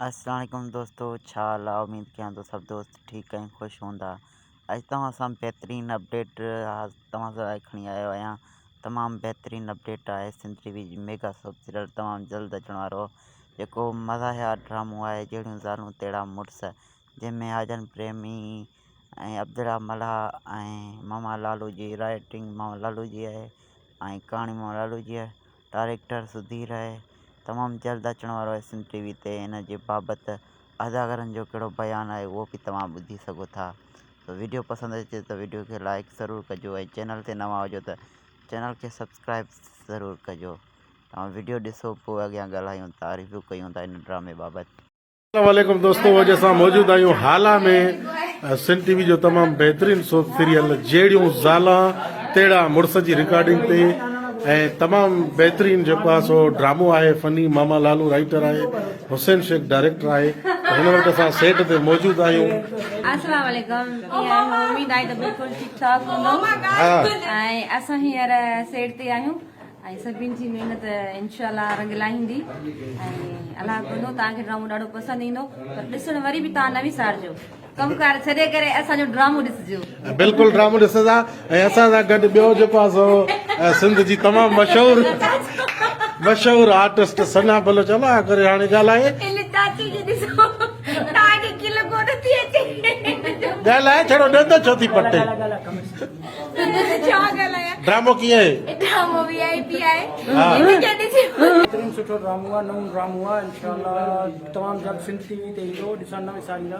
اسلام عليڪم دوستو ڇا حال آ اميد ڪيان ٿو سڀ دوست ٺيڪ ۽ خوش هوندا اڄ توهان سان بهترين اپڊيٽ توهان لاء کڻي آيو آهيان تمام بهترين اپڊيٽ آهي سنڌ ٽي وي جي ميگا سوپ سيريل تمام جلد اچڻ وارو جيڪو مزاحيه ڊرامو آهي جهڙيون زالون تهڙا مڙس جنهن ۾ حاجن پريمي ۽ عبدالله ملاح ۽ ماما لالو جي رائٽنگ ماما لالو جي آهي ۽ ڪهاڻي ماما لالو جي آهي ڊائريڪٽر سڌير آهي تمام جلد اچڻ وارو آهي سنڌ ٽي وي تي ان جي بابت اداڪارن جو ڪهڙو بيان آهي اهو به توهان ٻڌي سگهو ٿا سو ويڊيو پسند اچي ته ويڊيو کي لائڪ ضرور ڪجو ۽ چينل تي نوان هجو ته چينل کي سبسڪرائب ضرور ڪجو توهان ويڊيو ڏسو پوء اڳيان ڳالهايون ٿا ريويو ڪيون ٿا ان ڊرامي بابت. السلام عليڪم دوستو اڄ اسان موجود آهيون هالا ۾ سنڌ ٽي وي جو تمام بهترين سوپ سيريل جهڙيون زالان تهڙا مڙس جي رڪارڊنگ تي ۽ تمام بهترين جيڪو آهي سو ڊرامو آهي فني ماما لالو رائيٽر آهي حسين شيخ ڊائريڪٽر آهي هن وقت اسان سيٽ تي موجود آهيون. السلام عليڪم ڪيئن آهيو اميد آهي ته بلڪل ٺيڪ ٺاڪ هوندو ۽ اسان هينئر سيٽ تي آهيون ۽ سڀني جي محنت انشاء الله رنگ لاهيندي ۽ الله ڪندو توهان کي ڊرامو ڏاڍو پسند ايندو پر ڏسڻ وري به توهان نه وسارجو ڪم ڪار ڇڏي ڪري اسان جو ڊرامو ڏسجو. بلڪل ڊرامو ڏسندا ۽ اسان سان گڏ ٻيو جيڪو آهي سو سنڌ جي تمام مشهور مشهور آرٽسٽ ثنا بلوچ الله ڪري هاڻي ڳالهائي. ان چاچي کي ڏسو توهان کي کل ڪونه ٿي اچي. ڳالهائي ڇڙو ڏند ڇو ٿي پٽي. ڊرامو ڪيئن آهي؟ ڊرامو وي آء پي آهي هن کي ڏسي. بهترين سٺو ڊرامو آ نئون ڊرامو آ انشاء الله تمام جلد سنڌ ٽي وي تي ايندو ڏسڻ نه وساريندا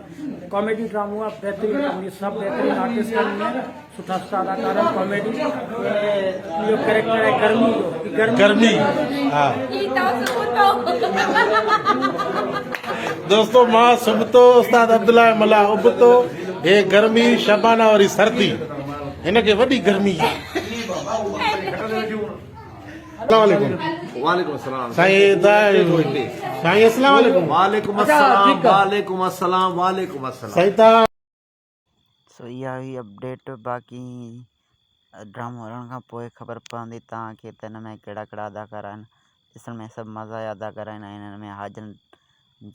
ڪاميڊي ڊرامو آ بهترين ڪاميڊي سڀ بهترين آرٽسٽ آهن ۾ سٺا سٺا اداڪار آهن ڪاميڊي اهو ڪريڪٽر آهي گرمي جو گرمي ها دوستو مان سبتو استاد عبدالله ملاح ابتو هي گرمي شبانه وري سردي هن کي وڏي گرمي. السلام عليڪم. وعليڪم السلام. سائين سائين السلام عليڪم. وعليڪم السلام وعليڪم السلام وعليڪم السلام. سائين تا. سو اها هئي اپڊيٽ باقي ڊرامو هلڻ کان پوء خبر پوندي توهان کي ته هن ۾ ڪهڙا ڪهڙا اداڪار آهن ڏسڻ ۾ سڀ مزاحيه اداڪار آهن ۽ هن ۾ حاجن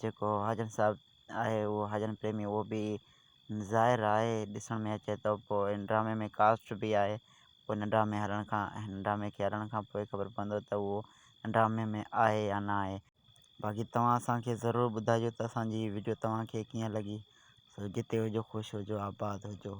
جيڪو حاجن صاحب آهي اهو حاجن پريمي اهو به ظاهر آهي ڏسڻ ۾ اچي ٿو پوء ان ڊرامي ۾ ڪاسٽ به آهي پوء ان ڊرامي هلڻ کان هن ڊرامي کي هلڻ کان پوء خبر پوندو ته اهو ڊرامي ۾ آهي يا نه آهي. باقي توهان اسان کي ضرور ٻڌائجو ته اسان جي هي وڊيو توهان کي ڪيئن لڳي سو جتي هجو خوش هجو آباد هجو.